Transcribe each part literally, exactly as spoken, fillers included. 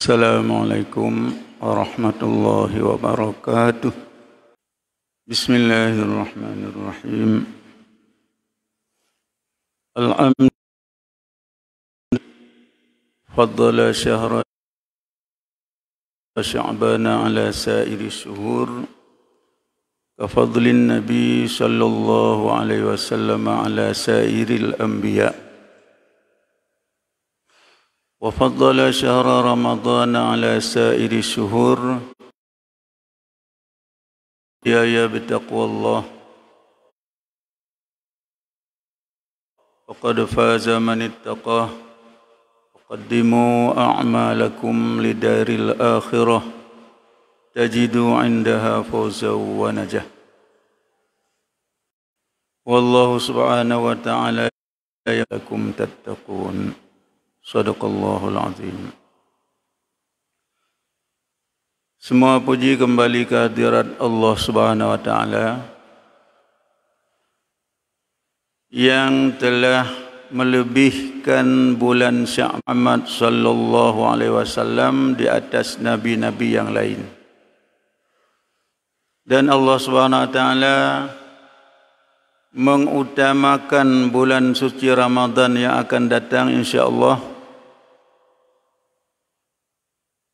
Assalamualaikum warahmatullahi wabarakatuh. Bismillahirrahmanirrahim. Alhamdulillah, faddala syahra Sya'bana ala sa'iri syuhur, ka fadlin Nabi sallallahu alaihi wasallam ala sa'iril anbiya. Wa faddala syahra Ramadana ala sa'iri syuhur. Ya, ya, bitaqwallah. Faqad faza man ittaqa. Wa qaddimu a'malakum lidaril akhirah. Tajidu indaha fawzan wa najah. Wallahu subhanahu wa ta'ala ya'lakum tattaqun. Sadaqallahul azim. Semua puji kembali kehadirat Allah Subhanahu wa Ta'ala yang telah melebihkan bulan Sya'ban Muhammad sallallahu alaihi wasallam di atas nabi-nabi yang lain. Dan Allah Subhanahu wa Ta'ala mengutamakan bulan suci Ramadan yang akan datang, insya Allah,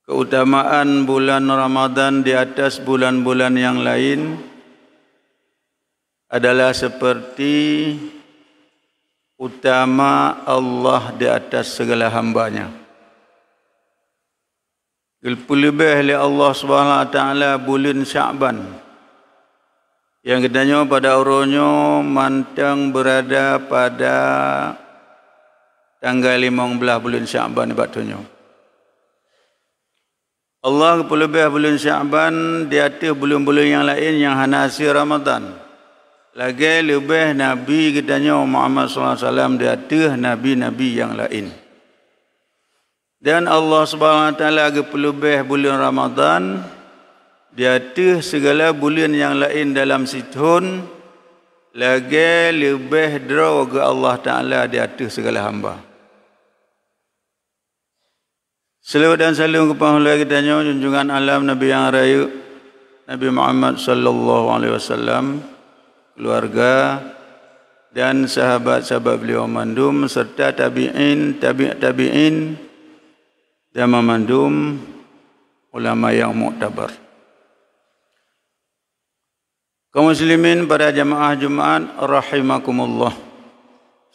keutamaan bulan Ramadan di atas bulan-bulan yang lain adalah seperti utama Allah di atas segala hamba-Nya. Geupeuleubeh lé Allah Subhanahu wa Ta'ala buleuen Sya'ban, nyang geutanyoe pada uroe nyoe mantong beurada pada tanggai limong blaih buleuen Sya'ban nibak tanyoe. Allah geupeuleubeh buleuen Sya'ban di ateueh buleuen-buleuen nyang laén nyang hana hase Ramadan, lagée leubeh Nabi geutanyoe Muhammad sallallahu alaihi wasallam di ateueh nabi-nabi nyang laén. Dan Allah Subhanahu wa Ta'ala geupeuleubeh buleuen Ramadan di ateueh sigala buleuen nyang laén dalam sithon, lagée leubeh droe geuh Allah Ta'ala di ateueh sigala hamba. Seulaweuet dan saleuem keu panghulée geutanyoe, junjungan alam Nabi nyang rayeuk, Nabi Muhammad sallallahu alaihi wasallam, keuluwarga, dan sahabat-sahabat beliau mandum, serta tabi'in, tabi' tabi'in, dan mandum ulama nyang muktabar. Kaum muslimin, para jamaah Jumaat rahimakumullah.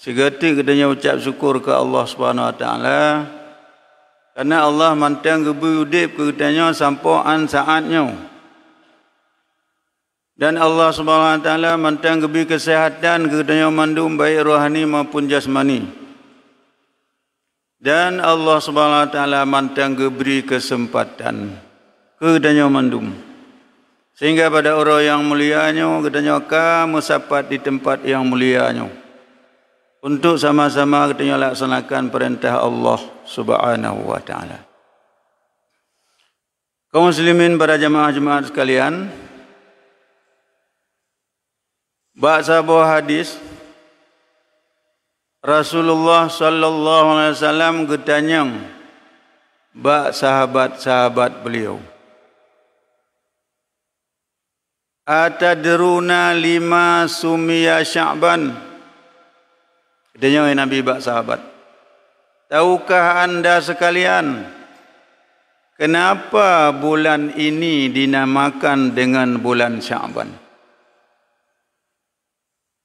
Sigoe teuk geutanyoe ucab syukur keu Allah Subhanahu wa Ta'ala, karena Allah mantong geubri udeb keu geutanyoe sampoe án saát nyoe. Dan Allah Subhanahu wa Ta'ala mantong geubri keuseuhatan keu geutanyoe mandum, baik rohani maupun jasmani. Dan Allah Subhanahu wa Ta'ala mantong geubri keuseumpatan keu geutanyoe mandum, sehingga pada uroe nyang mulia nyoe geutanyoe ka meusapat di teumpat nyang mulia nyoe, untuk sama-sama geutanyoe laksanakan peurintah Allah Subhanahu wa Ta'ala. Kaum muslimin, para jamaah Jumaat sekalian, bak saboh hadis, Rasulullah sallallahu alaihi wasallam geutanyong bak sahabat-sahabat beliau, "Atadruna lima sumiya Sya'ban?" Geutanyong lé Nabi bak sahabat, "Tahukah anda sekalian, kenapa bulan ini dinamakan dengan bulan Sya'ban?"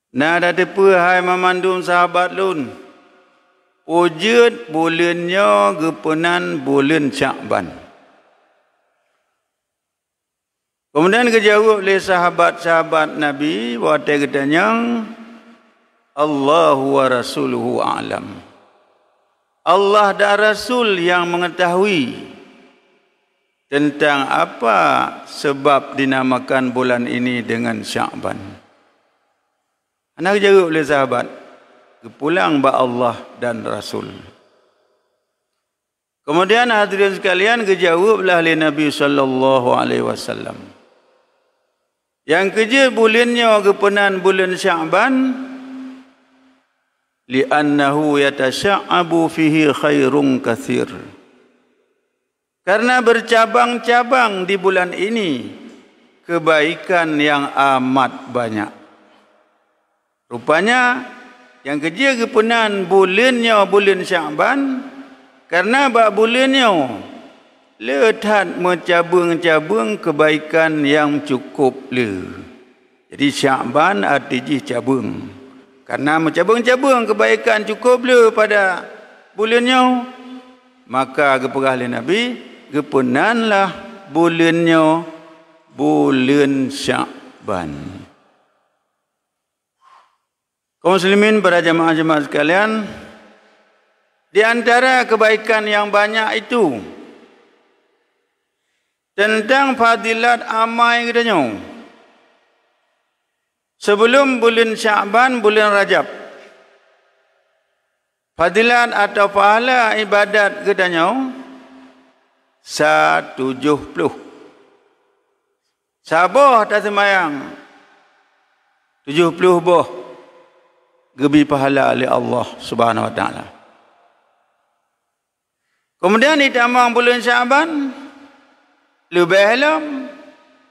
Na tateupeue, hai mamandum sahabat lôn, peue jeuet buleuen nyoe geupeunan buleuen Sya'ban? Keumudian geujaweueb lé sahabat-sahabat Nabi watée geutanyong, "Allahu wa rasuluhu a'lam." Allah dan Rasul nyang meungeutahui teuntang apa seubab dinamakan bulan ini deungon Sya'ban. Hana geujaweueb lé sahabat, geupulang bak Allah dan Rasul. Keumudian, hadirin sekalian, geujaweueb lah lé Nabi sallallahu alaihi wasallam. Nyang keujeuet buleuen nyoe geupeunan buleuen Sya'ban, "Li'annahu yatasya'abu fihi khairun katsir." Karena bercabang-cabang di bulan ini kebaikan yang amat banyak. Rupanya, nyang keujeuet geupeunan buleuen nyoe buleuen Syakban, karena bak buleuen nyoe le that meucabeueng-cabeueng keubaikan nyang cukôp le. Jadi, Syakban arti jih cabeueng. Karena meucabeueng-cabeueng keubaikan cukôp le pada buleuen nyoe, maka geupeugah lé Nabi, "Geupeunanlah buleuen nyoe buleuen Syakban." Kaum muslimin, para jamaah-jamaah sekalian, di antara kebaikan yang banyak itu tentang fadilat amai geutanyoe. Sebelum buleuen Syakban, buleuen Rajab, fadilat atau pahala ibadat geutanyoe sa tujoh ploh. Saboh taseumayang tujoh ploh boh geubi pahala lé Allah Subhanahu wa Taala. Keumudian, di tamong buleuen Syakban, leubeh lom,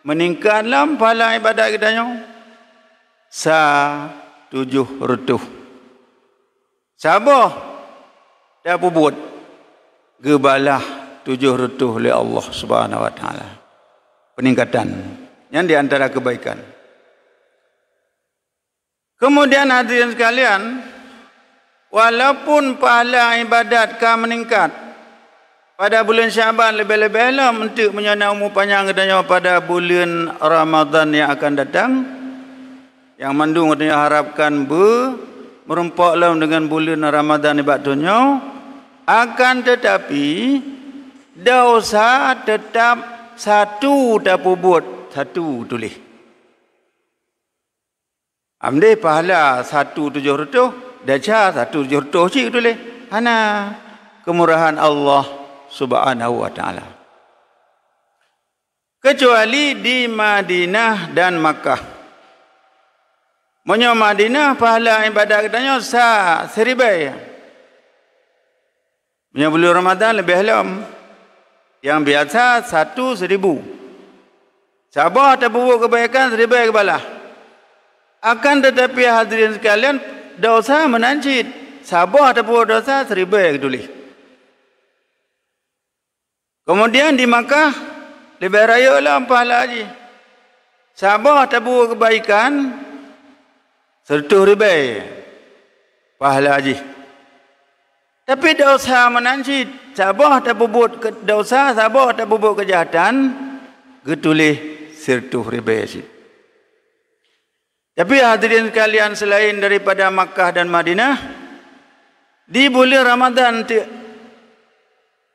meuningkat lom pahala ibadat geutanyoe sa tujoh reutôh. Saboh tapeubuet geubalah tujoh reutôh lé Allah Subhanahu wa Taala. Peuningkatan nyan di antara keubaikan. Keumudian, hadirin sekalian, walaupun pahala ibadat ka meuningkat pada buleuen Syakban, leubeh-leubeh lom eunteuk meunyoe na umu panyang geutanyoe pada buleuen Ramadhan nyang akan datang, nyang mandum geutanyoe harapkan beu meurumpok lom deungon buleuen Ramadhan nibak donya, akan teutapi, desya teutap satu tapeubuet, satu tuléh. Amdeh pahala satu tujoh reutôh, desya satu tujoh reutôh cit tuléh. Hana, keumurahan Allah Subhanahu wa Taala. Keucuali di Madinah dan Makkah. Meunyoe Madinah, pahala ibadat geutanyoe sa siribèe. Meunyoe buleuen Ramadhan leubeh lom, nyang biasa satu seribu. Saboh tapeubuet keubaikan, siribèe geubalah. Akan teutapi, hadirin sekalian, desya meunan cit. Saboh tapeubuet desya, siribèe geutuléh. Keumudian, di Makkah leubeh rayeuk lom pahala jih. Saboh tapeubuet keubaikan, sireutoh ribèe pahala jih. Tapi desya meunan cit, saboh tapeubuet keu-, desya, saboh tapeubuet keujahatan, geutuléh sireutoh ribèe cit. Tapi, hadirin sekalian, selain daripada Makkah dan Madinah, di buleuen Ramadhan teuk,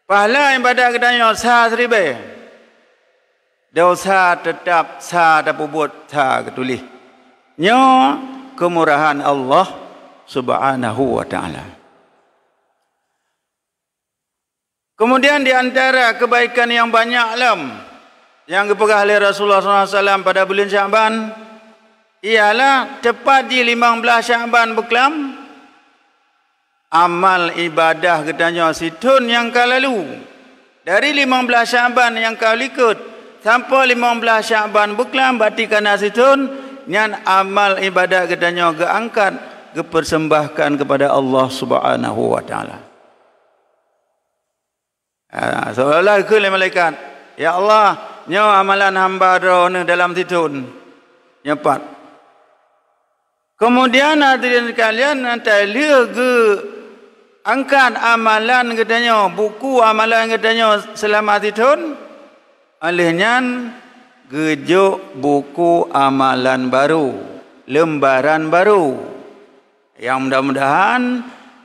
pahala ibadat geutanyoe sa siribèe, desya teutap sa tapeubuet, sa geutuléh. Nyoe keumurahan Allah Subhanahu wa Taala. Keumudian, di antara keubaikan nyang banyak lom nyang geupeugah lé Rasulullah sallallahu alaihi wasallam pada buleuen Syakban, ialah teupat jih limong blaih Syakban beuklam, amal ibadah geutanyoe sithon nyang ka lalu, dari limong blaih Syakban nyang ka likot sampoe limong blaih Syakban beuklam, bati ka na sithon, nyan amal ibadah geutanyoe geuangkat, geupersembahkan keupada Allah Subhanahu wa Taala. Ha, seolah-olah geukheun lé malaikat, "Ya Allah, nyoe amalan hamba Droeneuh dalam sithon." Nyoe pat. Keumudian, hadirin sekalian, nyang talheueh geuangkat amalan geutanyoe, buku amalan geutanyoe seulama sithon, óh lheueh nyan geujok buku amalan barô, leumbaran barô. Nyang mudah-mudahan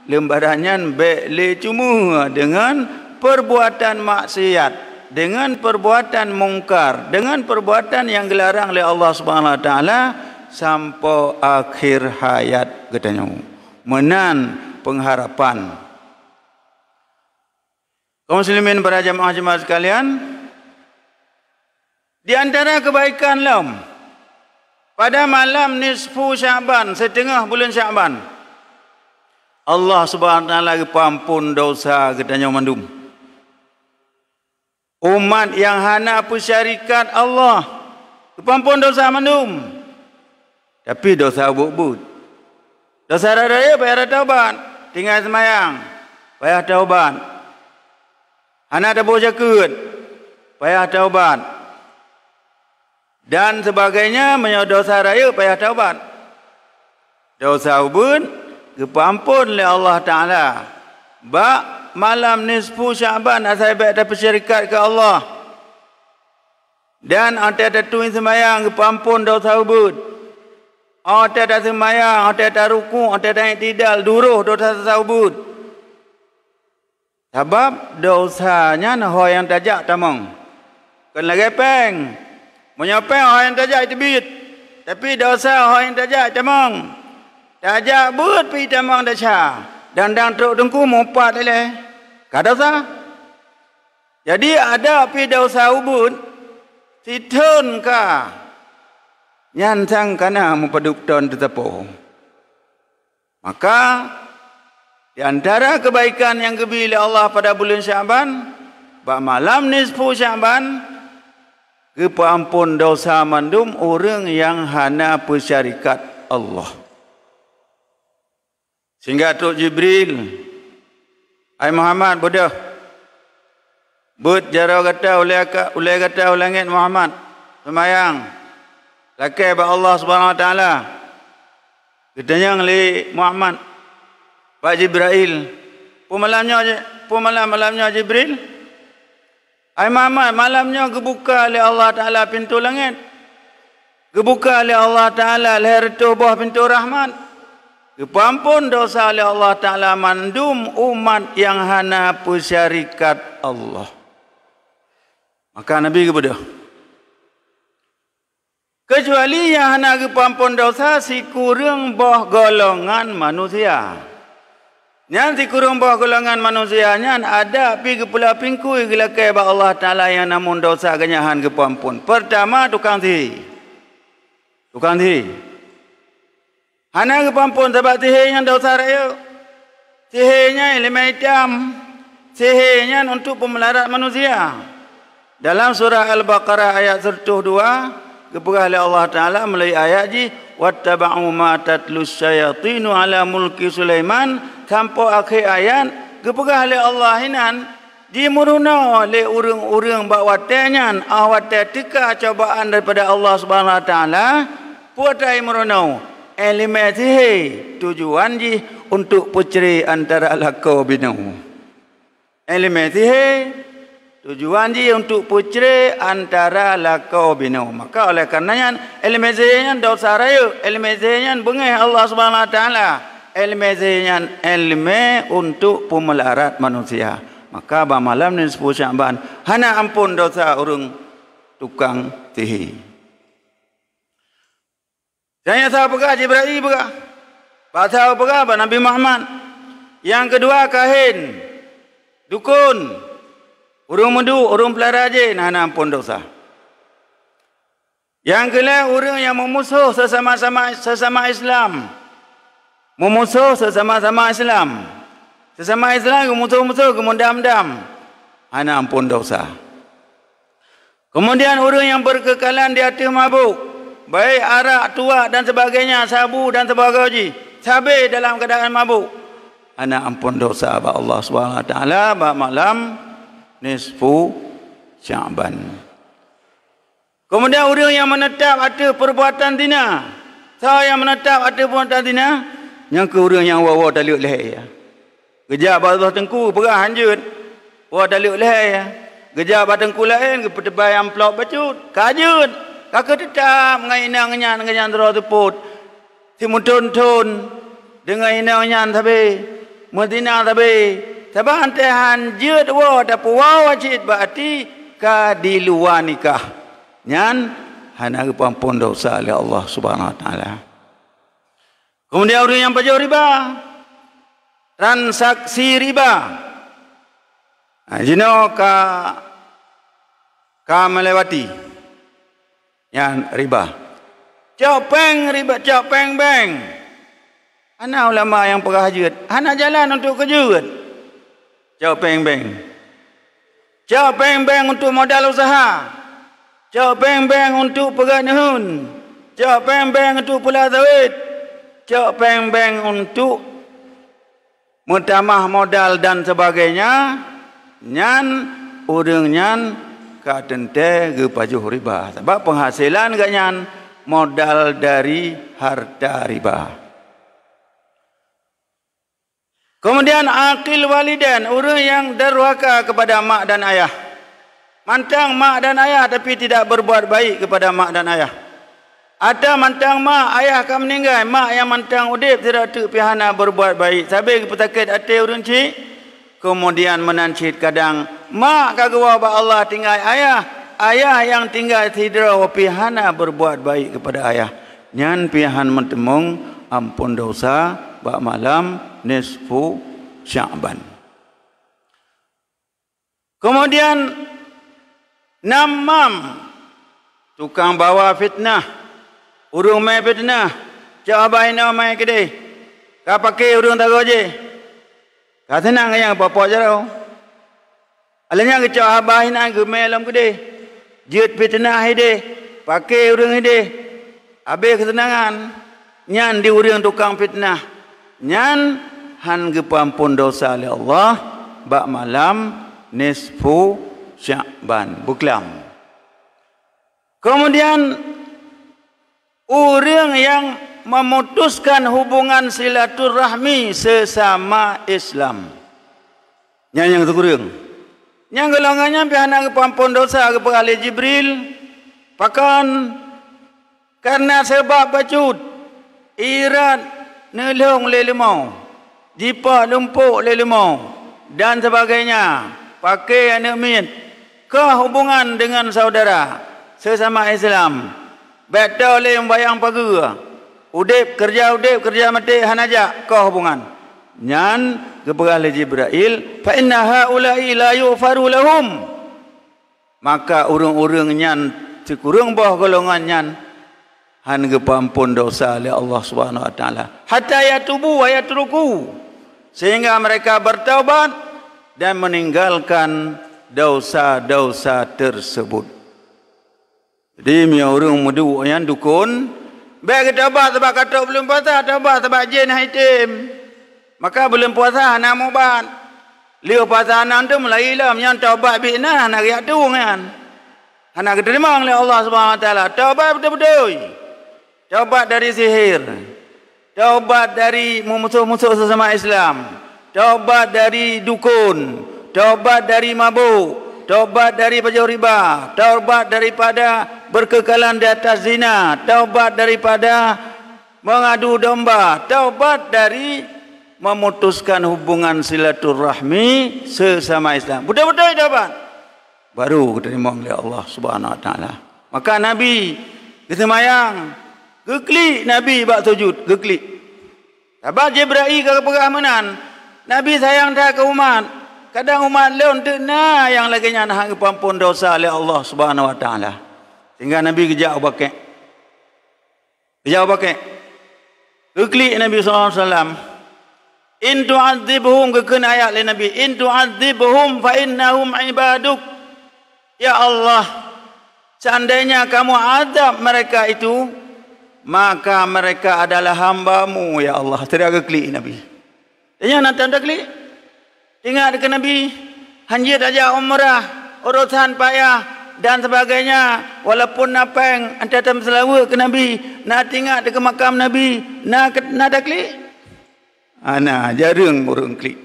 leumbaran nyan bèk lé cumeue deungon peurbuatan maksiat, deungon peurbuatan mungkar, deungon peurbuatan nyang geularang lé Allah Subhanahu wa Taala sampoe akhé hayat geutanyoe. Meunan peungharapan. Kaum muslimin, para jamaah-jamaah sekalian, di antara keubaikan lom, pada malam nisfu Syakban, siteungoh buleuen Syakban, Allah Subhanahu wa Taala geupeuamphon desya geutanyoe mandum. Umat nyang hana peusyarikat Allah, geupeuamphon desya mandum. Tapi desya ubeuet-ubeuet. Desya rayeuk payah taubat, tinggai seumayang, payah taubat. Hana taboh zakeuet, payah taubat. Dan sebagainya, meunyoe desya rayeuk payah taubat. Desya ubeuet geupeuamphon lé Allah Taala bak malam nisfu Sya'ban asai bék tapeusyarikat keu Allah. Dan watée tatui seumayang geupeuamphon desya ubeuet. Watée taseumayang, watée taruku, watée taiktidal, duroh desya-desya ubeuet. Sabab desya nyan ho nyang tajak tamong. Kon lagée péng. Meunyoe péng ho nyang tajak jiteubiet, tapi desya ho nyang tajak jitamong. Tajak beuet pih jitamong desya, dan dang trok teungku meuupat ilée. Ka desya. Jadi, adak pih desya ubeuet, sithon ka, nyan sang kana meupadub thon teusapo. Maka, di antara keubaikan nyang geubi lé Allah pada buleuen Sya'ban, bak malam nisfu Sya'ban, geupeuamphon desya mandum ureuëng nyang hana peusyarikat Allah. Sehingga trok Jibril, "Hai Muhammad, beudôh! Beuet jaroe gata ulée ka-, ulée gata u langét, Muhammad, seumayang, lakée bak Allah Subhanahu Wa Taala." Geutanyong lé Muhammad bak Jibrail, "Peue malam nyoe, peue malam, malam nyoe, Jibril?" "Hai Muhammad, malam nyoe geubuka lé Allah Taala pintoe langét. Geubuka lé Allah Taala lhée reutôh boh pintoe rahmat. Geupeuamphon desya lé Allah Taala mandum umat nyang hana peusyarikat Allah." Maka Nabi geubeudôh. Keucuali nyang hana geupeuamphon desya sikureueng boh golongan manusia. Nyan sikureueng boh golongan manusia nyan adak pih geupeulapingkui geulakée bak Allah Taala nyang namong desya geuh nyan han geupeuamphon. Peurtama, tukang sihé. Tukang sihé. Hana geupeuamphon sabab sihé nyan desya rayeuk. Sihé nyan iéleumé itam. Sihé nyan untuk peumelarat manusia. Dalam surah Al-Baqarah ayat seratus dua, geupeugah lé Allah Taala meulalu ayat jih, "Wattaba'u ma tatlus syayatinu ala mulki Sulaiman," sampoe akhé ayat, geupeugah lé Allah inan, jimeurunoe lé ureuëng-ureuëng bak watée nyan, óh watée teuka cobaan daripada Allah Subhanahu Wa Taala, peue atra jimeurunoe? Iéleumé sihé, tujuan jih untuk peucré antara lakoe binoe. Iéleumé sihé, tujuan jih untuk peucré antara lakoe binoe. Maka oleh karena nyan, iéleumé sihé nyan desya rayeuk, iéleumé sihé nyan beungéh Allah Subhanahu Wa Taala. Iéleumé sihé nyan iéleumé untuk peumelarat manusia. Maka bak malam nisfu Sya'ban hana amphon desya ureuëng tukang sihé. Nyang saboh peugah Jibrail peugah. Bak saboh peugah bak Nabi Muhammad. Nyang keudua kahén, dukon, ureuëng meuduek, ureuëng peulara jén hana amphon desya. Nyang keulhée ureuëng nyang meumusoh sesama-sama, sesama Islam. Meumusoh sesama-sama Islam. Sesama Islam geumusoh-musoh, geumeudam-dam. Hana amphon desya. Keumudian ureuëng nyang beukeukalan di ateueh mabök, baik arak, tuak dan sebagainya, sabu dan sebagainya jih, sabé dalam keuadaan mabök, hana amphon desya bak Allah Subhanahu Wa Taala bak malam nisfu Sya'ban. Keumudian ureuëng nyang meuneutab ateueh peurbuatan zina, soe nyang meuneutab ateueh peurbuatan zina, nyan keuh ureuëng nyang woe-woe taleuek lhée. Geujak bak saboh teungku, peugah hanjeuet, woe taleuek lhée. Geujak bak teungku laén, geupeuteubai amplop bacut, ka jeuet. Ka keuh teutab ngon inong nyan, ngon nyan sidroe seupôt. Simeuthon-thon deungon inong nyan sabé, meuzina sabé. Sabab watée hanjeuet woe tapeuwoe cit bak até ka diluwa nikah, nyan hana geupeuamphon desya lé Allah Subhanahu Wa Taala. Keumudian ureuëng nyang pajoh riba, transaksi riba, ha, jinoe ka, ka meulewati, nyan riba. Cok péng riba, cok péng bank. Hana ulama nyang peugah jeuet, hana jalan untuk keu jeuet. Cok péng bank. Cok péng bank untuk modal useuha, cok péng bank untuk peugét neuheun, cok péng bank untuk pula sawét, cok péng bank untuk meutamah modal dan sebagainya, nyan ureuëng nyan ka teuntée geupajoh riba, sabab penghasilan gobnyan modal dari harta riba. Kemudian, aqil walidain, ureuëng nyang durhaka kepada mak dan ayah. Mantong mak dan ayah, tapi tidak berbuat baik kepada mak dan ayah. Atau mantong mak, ayah ka meuninggai, mak nyang mantong udeb sidroe teuk pih hana berbuat baik, sabe geupeusakét até ureuëng chik. Kemudian meunan cit kadang mak ka geuwoe bak Allah tinggai ayah, ayah nyang tinggai sidroe pih hana berbuat baik kepada ayah. Nyan pih han meuteumong amphon desya bak malam nisfu Sya'ban. Kemudian namam, tukang bawa fitnah, ureuëng mé fitnah, cok haba inoe mé keudeh, ka paké ureuëng sagoe jih. Ka seunang nyang po-po jaroe. Alah nyan geucok haba hinan geumé lom keudeh, jeuet fitnah ideh, paké ureuëng ideh, habéh keuseunangan. Nyan di ureuëng tukang fitnah, nyan han geupeuamphon desya lé Allah bak malam nisfu Sya'ban, beuklam. Kemudian, ureuëng nyang memutuskan hubungan silaturahmi sesama Islam. Nyan nyang sikureueng. Nyang golongan nyan pih hana geupeuamphon desya, geupeugah lé Jibril, pakon? Kareuna sabab bacut, irat neulhong lé leumo, jipok lumpok lé leumo, dan sebagainya, paké aneuëk miet, koh hubungan deungon saudara sesama Islam. Bék toe lé meumbayang pageue, udeb, keureuja udeb, keureuja maté hana jak, koh hubungan. Nyan geupeugah lé Jibrail, "Fa inna haula'i la yughfaru lahum." Maka ureuëng-ureuëng nyan, sikureueng boh golongan nyan, han geupeuamphon desya lé Allah Subhanahu wa Taala, "hatta yatubu wa yatruku," sehingga mereka bertaubat dan meninggalkan desya-desya tersebut. Jadi, meunyoe ureuëng meuduek nyan dukon, bék geutaubat sabab ka trok buleuen puasa, taubat sabab jén hai tem. Maka buleuen puasa hana mubat. Lheueh puasa nan tu mulai lom, nyan taubat biet na, hana geujak tueng nyan. Hana geuteurimong lé Allah Subhanahu Wa Taala. Taubat beutôi-beutôi. Taubat dari sihir. Taubat dari meumusoh-musoh sesama Islam. Taubat dari dukon. Taubat dari mabuk. Taubat dari pajoh riba. Taubat daripada berkekalan di atas zina. Taubat daripada mengadu domba. Taubat dari memutuskan hubungan silaturahmi sesama Islam. Beutôi-beutôi taubat. Baru geuteurimong lé Allah Subhanahu Wa Taala. Maka Nabi geuseumayang, geuklik Nabi bak sujut, geuklik. Sabab Jibrail ka geupeugah meunan, Nabi sayang that keu umat. Kadang umat lôn teuk na nyang lagée nyan han geupeuamphon desya lé Allah Subhanahu Wa Taala. Sehingga Nabi geujak u bakée. Geujak u bakée. Geuklik Nabi sallallahu alaihi wasallam. "In tu'adzibhum," geukheun ayat lé Nabi, "in tu'adzibhum fa innahum ibaduk." Ya Allah, seandainya Kamu azab mereka itu, maka mereka adalah hamba-Mu, ya Allah. Teuria geuklik Nabi. Nyan na tan taklik. Ingat keu Nabi, han jeuet tajak umrah, urosan payah dan sebagainya, walaupun na péng, enta tameuseulaweuet keu Nabi, na teuingat keu makam Nabi, na, na taklik? Hana, jareueng ureuëng klik.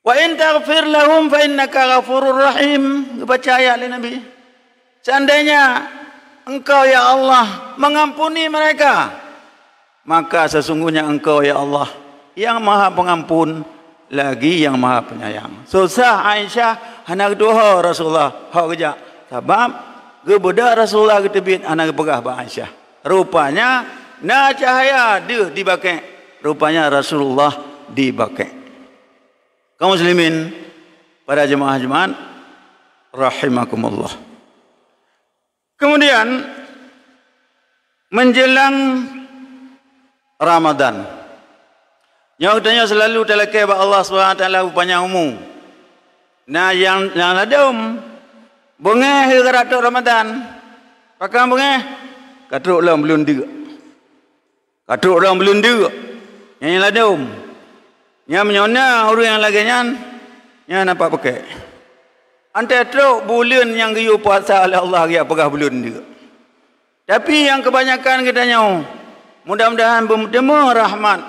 "Wa in taghfir lahum fa innaka ghafurur rahim," geubaca ayat lé Nabi. Seandainya Engkau, ya Allah, mengampuni mereka, maka sesungguhnya Engkau, ya Allah, yang Maha Pengampun lagi yang Maha Penyayang. Susah Aisyah hana geutuho Rasulullah hok geujak, sabab geubeudôh Rasulullah geuteubiet hana geupeugah bak Aisyah. Rupanya na cahya deuh di bakée. Rupanya Rasulullah di bakée. Kaum muslimin, para jemaah Jumat rahimakumullah. Kemudian, menjelang Ramadan, nyoe geutanyoe selalu talakée bak Allah Subhanahu Wa Taala beupanyang umu. Na nyang, nyang ladôm, beungéh ka trok Ramadan. Pakon beungéh? Ka trok lom buleuen deuk. Ka trok lom buleuen deuk. Nyan nyang ladôm. Nyan meunyoe na ureuëng nyang lagée nyan, nyan nampak peuke. Antée trok buleuen nyang geuyue puasa lé Allah geujak peugah buleuen deuk. Tapi nyang keubanyakan geutanyoe, mudah-mudahan beuteumé rahmat,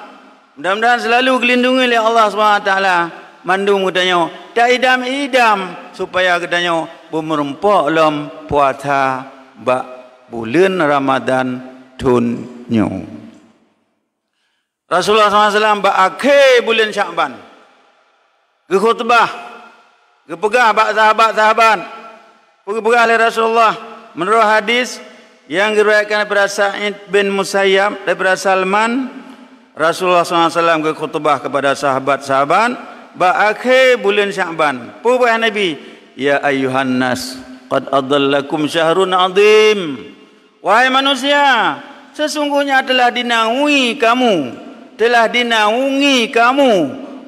mudah-mudahan seulalu geulindungi lé Allah Subhanahu Wa Taala mandum geutanyoe. Taidam-idam supaya geutanyoe beumeurumpok lom puasa bak buleuen Ramadan thon nyoe. Rasulullah sallallahu alaihi wasallam bak akhé buleuen Syakban geukhutbah, geupeugah bak sahabat-sahabat, geupeugah lé Rasulullah meunurot hadis nyang geuriwayatkan daripada Sa'id bin Musayyab daripada Salman, Rasulullah sallallahu alaihi wasallam geukhutbah kepada sahabat-sahabat bak akhé buleuen Syakban. Peugah Nabi, "Ya ayyuhan nas, qad adhallakum syahrun azim." Wahai manusia, sesungguhnya telah dinaungi kamu, telah dinaungi kamu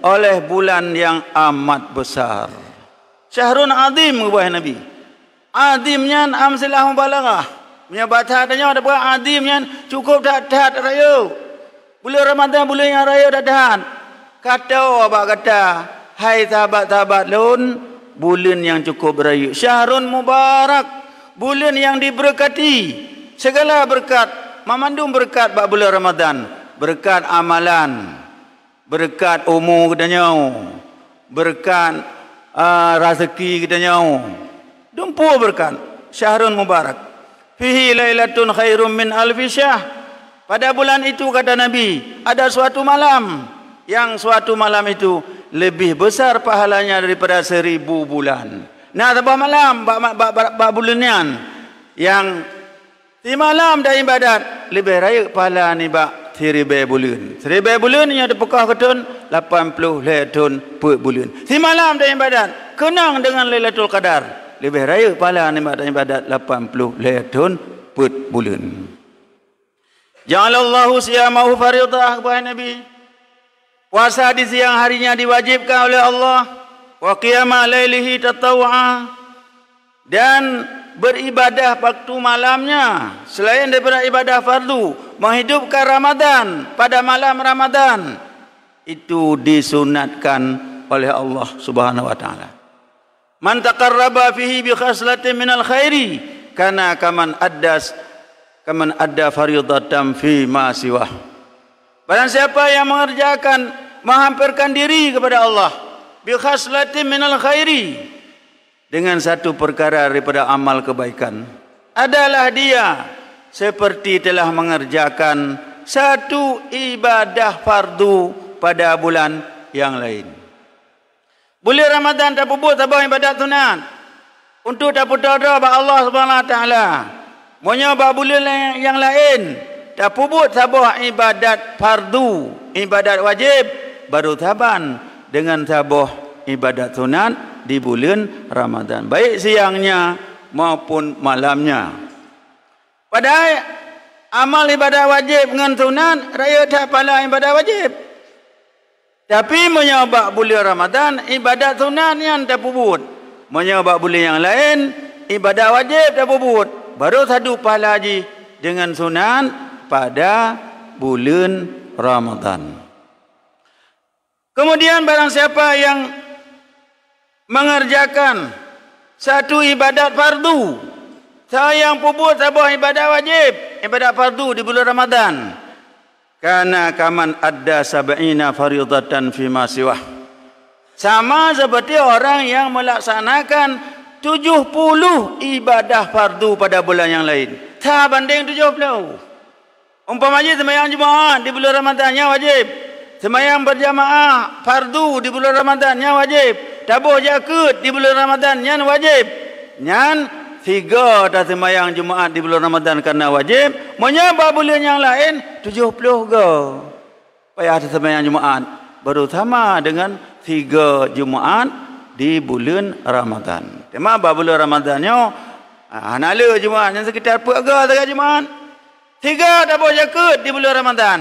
oleh bulan yang amat besar. Syahrun azim, wahai Nabi. Azim nyan am silah mubalaghah. Meunyoe bak that tanyoe tapeugah azim nyan cukup that-that rayeuk. Buleuen Ramadhan buleuen nyang rayeuk that-that. Ka tô bak gata, hai sahabat-sahabat lôn, buleuen nyang cukup rayeuk. Syahrun mubarak, buleuen nyang dibeureukat. Sigala beureukat, mamandum beureukat bak buleuen Ramadhan. Beureukat amalan, beureukat umu geutanyoe, beureukat, a, raseuki geutanyoe. Dumpeue beureukat, syahrun mubarak. Fihi lailatun khairum min alfi syahr. Pada bulan itu, kata Nabi, ada suatu malam, yang suatu malam itu lebih besar pahalanya daripada seribu bulan. Na saboh malam bak, bak, bak, bak buleuen nyan, nyang simalam taibadat leubeh rayeuk pahala nibak siribée buleuen. Siribée buleuen nyoe teupeukoh keu thon lapan ploh lhée thon peuet buleuen. Simalam taibadat keunong deungon Lailatul Qadar, leubeh rayeuk pahala nibak taibadat lapan ploh lhée thon peuet buleuen. Ja'alallahu siyamahu fariidhah, wahai Nabi. Puasa di siang harinya diwajibkan oleh Allah, wa qiyama lailihi tatawwu'a, dan beribadah waktu malamnya selain daripada ibadah fardu, menghidupkan Ramadan pada malam Ramadan, itu disunatkan oleh Allah Subhanahu wa Taala. Man taqarraba fihi bi khaslatin minal khairi kana kaman addas, kaman adda fariidatan fi ma siwah. Barang siapa yang mengerjakan, menghamparkan diri kepada Allah, bi khaslatin minal khairi, dengan satu perkara daripada amal kebaikan, adalah dia seperti telah mengerjakan satu ibadah fardu pada bulan yang lain. Buleuen Ramadhan tapeubuet saboh ibadat sunat untuk tapeutoro bak Allah Subhanahu wa Taala. Meunyoe bak buleuen nyang laén tapeubuet saboh ibadat fardu, ibadat wajéb, baru saban deungon saboh ibadat sunat di buleuen Ramadhan, baik siangnya maupun malamnya. Padahai amal ibadat wajéb ngon sunat rayeuk that pahala ibadat wajéb. Tapi meunyoe bak buleuen Ramadhan, ibadat sunat nyan tapeubuet. Meunyoe bak buleuen nyang laén, ibadat wajéb tapeubuet. Baru sadup pahala jih deungon sunat pada buleuen Ramadhan. Kemudian, barang siapa yang mengerjakan satu ibadat fardu, sawa nyang peubuet saboh ibadat wajéb, ibadat fardu di buleuen Ramadhan, kana kaman adda sab'ina fariidatan fi ma siwah. Sama seperti orang yang melaksanakan tujuh puluh ibadah fardu pada bulan yang lain. Sabandéng tujuh puluh. Umpama jih seumayang Jumaat di buleuen Ramadhan nyan wajéb. Seumayang beurjamaah fardu di buleuen Ramadhan nyan wajéb. Taboh jakeuet di buleuen Ramadhan nyan wajéb. Nyan sigo taseumayang Jumaat di buleuen Ramadhan kana wajéb. Meunyoe bak buleuen nyang laén, tujoh ploh go. Payah taseumayang Jumaat, baru sama deungon sigo Jumaat di buleuen Ramadhan. Teuma bak buleuen Ramadhan nyoe, ah, hana le Jumaat, nyan sekitar peuet go sagai Jumaat. Sigo taboh jakeuet di buleuen Ramadhan,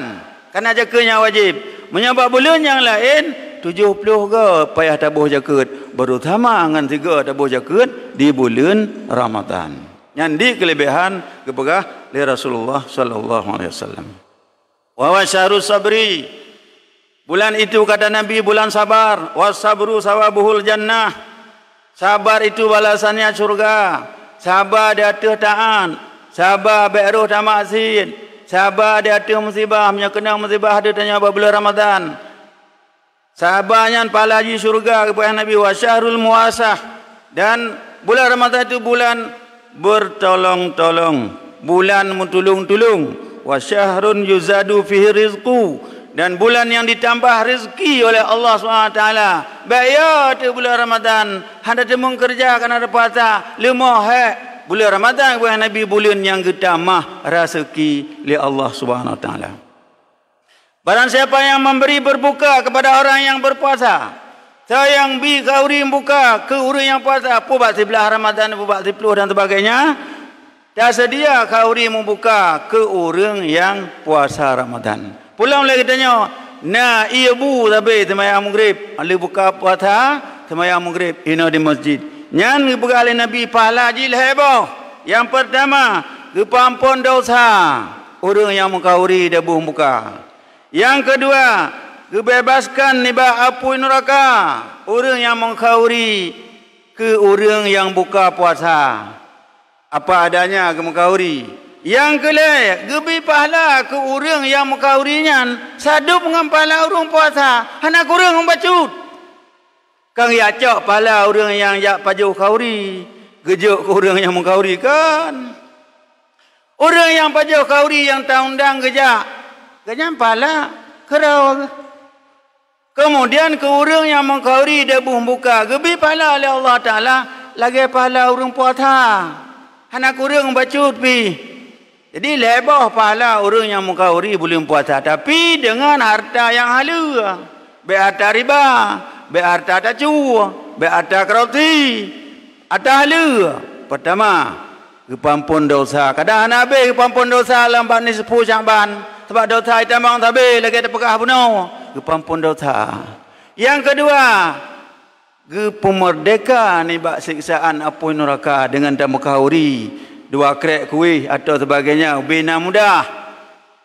kana jakeuet nyang wajéb. Meunyoe bak buleuen nyang laén, Tujoh ploh goe payah taboh jakeuet, baru sama ngon sigoe taboh jakeuet di buleuen Ramadhan. Nyan di keuleubèhan geupeugah lé Rasulullah sallallahu alaihi wasallam. Wa huwa syahrus sabri. Bulan itu, kata Nabi, bulan sabar. Was sabru sawabuhul jannah. Sabar itu balasannya syurga. Sabar di ateueh taat. Sabar bèk rôh tamaksiet. Sabar di ateueh musibah. Meunyoe keunong musibah di tanyoe bak buleuen Ramadhan. Sabar nyan pahala jih syurga, geupeugah Nabi, wa syahrul muwasah. Dan bulan Ramadhan itu bulan bertolong-tolong, bulan meutulông-tulông. Wa syahrun yuzadu fihi rizqu, dan bulan yang ditambah rezeki oleh Allah Subhanahu wa Taala. Bèk yo teuk bulan Ramadhan hana teumeung keureuja, kana puasa, leumoh hèk. Bulan Ramadhan, geupeugah Nabi, bulan nyang geutamah raseuki lé Allah Subhanahu wa Taala. Barang siapa yang memberi berbuka kepada orang yang berpuasa, soe nyang bi khauri meubuka keu ureueng nyang puasa, peue bak siblaih Ramadhan, peue bak siploh dan sebagainya, taseudia khauri meubuka keu ureueng nyang puasa Ramadhan. Peulom lé geutanyoe na ié bu sabé seumayang Maghrib, lheuh buka puasa seumayang Maghrib inoe di masjid. Nyan geupeugah lé Nabi pahala jih lhèe boh. Nyang peurtama, geupeuamphon desya ureueng nyang meukauri dan boh meubuka. Nyang keudua, geubebaskan nibak apui nuraka ureueng nyang meukauri keu ureueng nyang buka puasa. Apa adanya geumeukauri. Nyang keulhèe, geubi pahala keu ureueng nyang meukauri nyan sadub ngon pahala ureueng puasa, hana kureueng bacut. Kan geujak cok pahala ureueng nyang jak pajoh khauri, geujok keu ureueng nyang meukhauri, kan? Ureueng nyang pajoh khauri nyang taundang geujak, gobnyan pahala keudroe. Keumudian keu ureueng nyang meukhauri dan boh meubuka, geubi pahala lé Allah Taala lagèe pahala ureueng puasa. Hana kureueng bacut pih. Jadi, lhèe boh pahala ureueng nyang meukhauri buleuen puasa, tapi deungon harta nyang haleue. Bèk harta riba, bèk harta tacue, bèk harta korupsi. Harta haleue, peurtama, geupeuamphon desya. Kadang hana habéh geupeuamphon desya lam bak nisfu Syakban, sabab desya jitamong sabé lagèe teupeugah bunoe, geupeuamphon desya. Nyang keudua, geupeumeurdeka nibak siksaan apui nuraka deungon tameukhauri dua krek kueh atau sebagainya, ubé na mudah.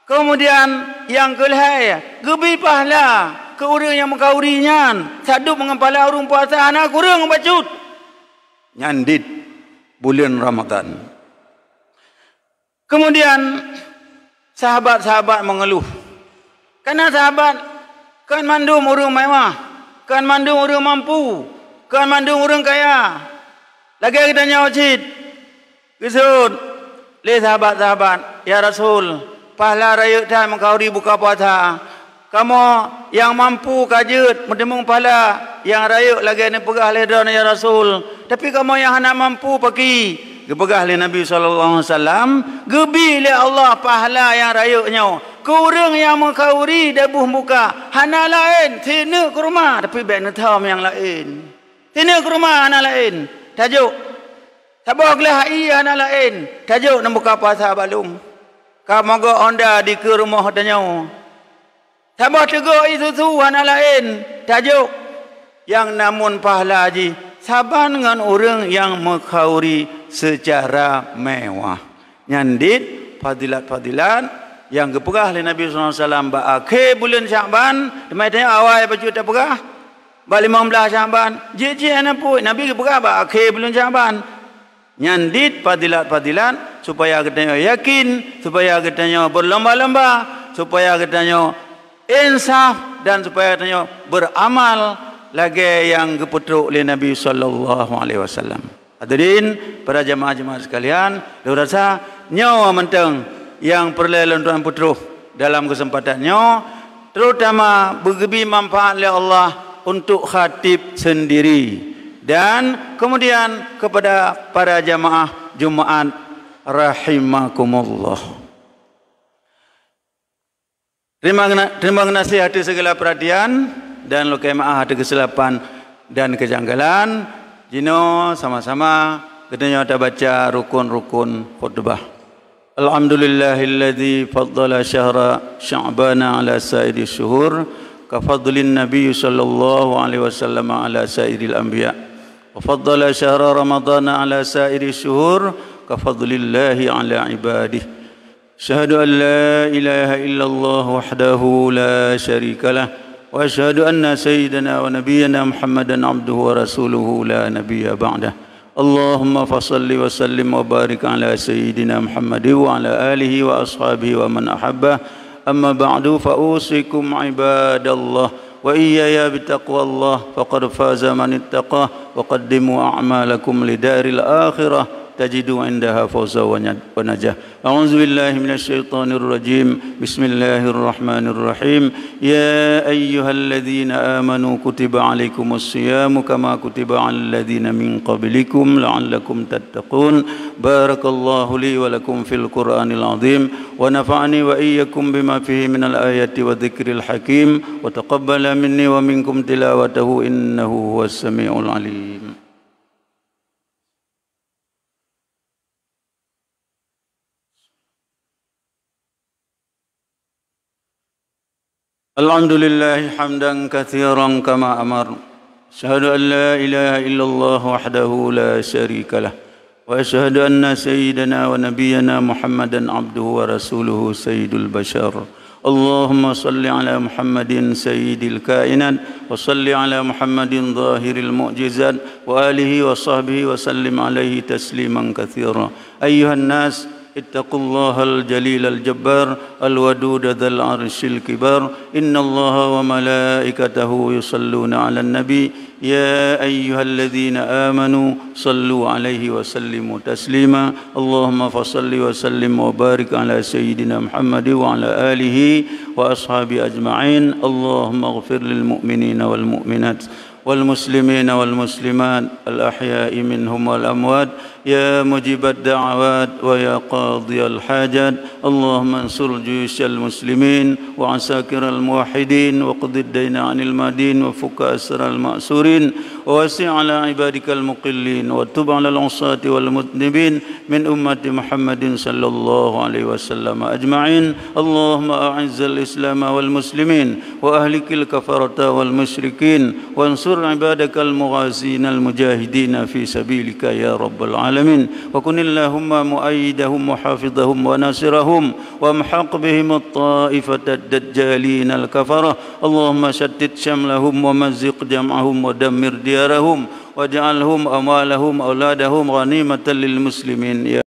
Keumudian, nyang keulhèe, geubi pahala keu ureueng nyang meukhauri nyan, sadub ngon pahala ureueng puasa hana kureueng bacut. Nyan dit buleuen Ramadhan. Keumudian, sahabat-sahabat meungeuluh. Kana sahabat kon mandum ureueng meuwah, kon mandum ureueng mampu, kon mandum ureueng kaya. Lagèe geutanyoe cit, geuseuôt lé sahabat-sahabat, "Ya Rasul, pahala rayeuk that meukhauri buka puasa. Kamoe nyang mampu ka jeuet meuteumeung pahala nyang rayeuk lagèe neupeugah lé droeneuh, ya Rasul. Tapi kamoe nyang hana mampu, pakri?" Geupeugah lé Nabi sallallahu alaihi wasallam, "Geubi lé Allah pahala nyang rayeuk nyoe keu ureueng nyang meukhauri dan boh meubuka, hana laén, sineuk keureuma, tapi bèk neuthom nyang laén. Sineuk keureuma hana laén, tajok. Saboh glah ié hana laén, tajok neumeubuka puasa bak lôn. Ka mogok honda dikeue rumoh tanyoe." Saboh teugok ié susu hana laén, tajok. Nyang na mon pahala jih saban ngon ureueng nyang meukhauri seucara mewah. Nyan dit fadilat-fadilat nyang geupeugah lé Nabi sallallahu alaihi wasallam bak akhé buleuen Syakban, teuma tanyoe awai bacut tapeugah, bak limong blaih Syakban, jeuet-jeuet hana pue, Nabi geupeugah bak akhé buleuen Syakban. Nyan dit fadilat-fadilat, supaya geutanyoe yakin, supaya geutanyoe beulomba-lomba, supaya geutanyoe insaf, dan supaya geutanyoe beuramal lagèe nyang geupeutrok lé Nabi sallallahu alaihi wasallam. Hadirin, para jamaah-jamaah sekalian, lôn rasa nyoe mantong nyang peureulèe lôn tuan peutrok dalam keuseumpatan nyoe, terutama beugeubi manfaat lé Allah untuk khatib sendiri dan kemudian kepada para jamaah Jumaat rahimakumullah. Terima gena-, terima geunaséh ateueh segala perhatian dan lôn kheun meu'ah ateueh keusilapan dan kejanggalan. Jinoe sama-sama geutanyoe tabaca rukun-rukun khutbah. Alhamdulillahilladzi faddala syahra Sya'bana ala sairi syuhur كفضل النبي صلى الله عليه وسلم على سائر الأنبياء، وفضل شهر رمضان على سائر الشهور كفضل الله على عباده. أشهد أن لا إله إلا الله وحده لا شريك له، وأشهد أن سيدنا ونبينا محمدا عبده ورسوله لا نبي بعده. اللهم فصل وسلم وبارك على سيدنا محمد وعلى آله وأصحابه ومن أحبه. أما بعد، فأوصيكم عباد الله وإياي بتقوى الله، فقد فاز من اتقاه، وقدموا أعمالكم لدار الآخرة تجدوا عندها فوزا ونجاة. أعوذ بالله من الشيطان الرجيم. بسم الله الرحمن الرحيم. يا أيها الذين آمنوا كتب عليكم الصيام كما كتب على الذين من قبلكم لعلكم تتقون. بارك الله لي ولكم في القرآن العظيم، ونفعني وإياكم بما فيه من الآيات والذكر الحكيم، وتقبل مني ومنكم تلاوته إنه هو السميع العليم. الحمد لله حمدا كثيرا كما أمر. أشهد أن لا إله إلا الله وحده لا شريك له، وأشهد أن سيدنا ونبينا محمدا عبده ورسوله سيد البشر. اللهم صل على محمد سيد الكائنات، وصل على محمد ظاهر المعجزات، وآله وصحبه وسلم عليه تسليما كثيرا. أيها الناس، اتقوا الله الجليل الجبار الودود ذا العرش الكبار، إن الله وملائكته يصلون على النبي، يا أيها الذين آمنوا صلوا عليه وسلموا تسليما. اللهم فصل وسلم وبارك على سيدنا محمد وعلى آله وأصحابه أجمعين. اللهم اغفر للمؤمنين والمؤمنات والمسلمين والمسلمات الأحياء منهم والأموات، يا مجيب الدعوات ويا قاضي الحاجات. اللهم انصر جيوش المسلمين وعساكر الموحدين، واقض الدين عن المدين، وفك أسر المأسورين، ووسع على عبادك المقلين، وتب على العصاة والمذنبين من أمة محمد صلى الله عليه وسلم أجمعين. اللهم أعز الإسلام والمسلمين، وأهلك الكفرة والمشركين، وانصر عبادك المغازين المجاهدين في سبيلك يا رب العالمين، وكن اللهم مؤيدهم وحافظهم وناصرهم، وامحق بهم الطائفة الدجالين الكفرة. اللهم شتت شملهم ومزق جمعهم ودمر ديارهم، واجعلهم أموالهم أولادهم غنيمة للمسلمين يا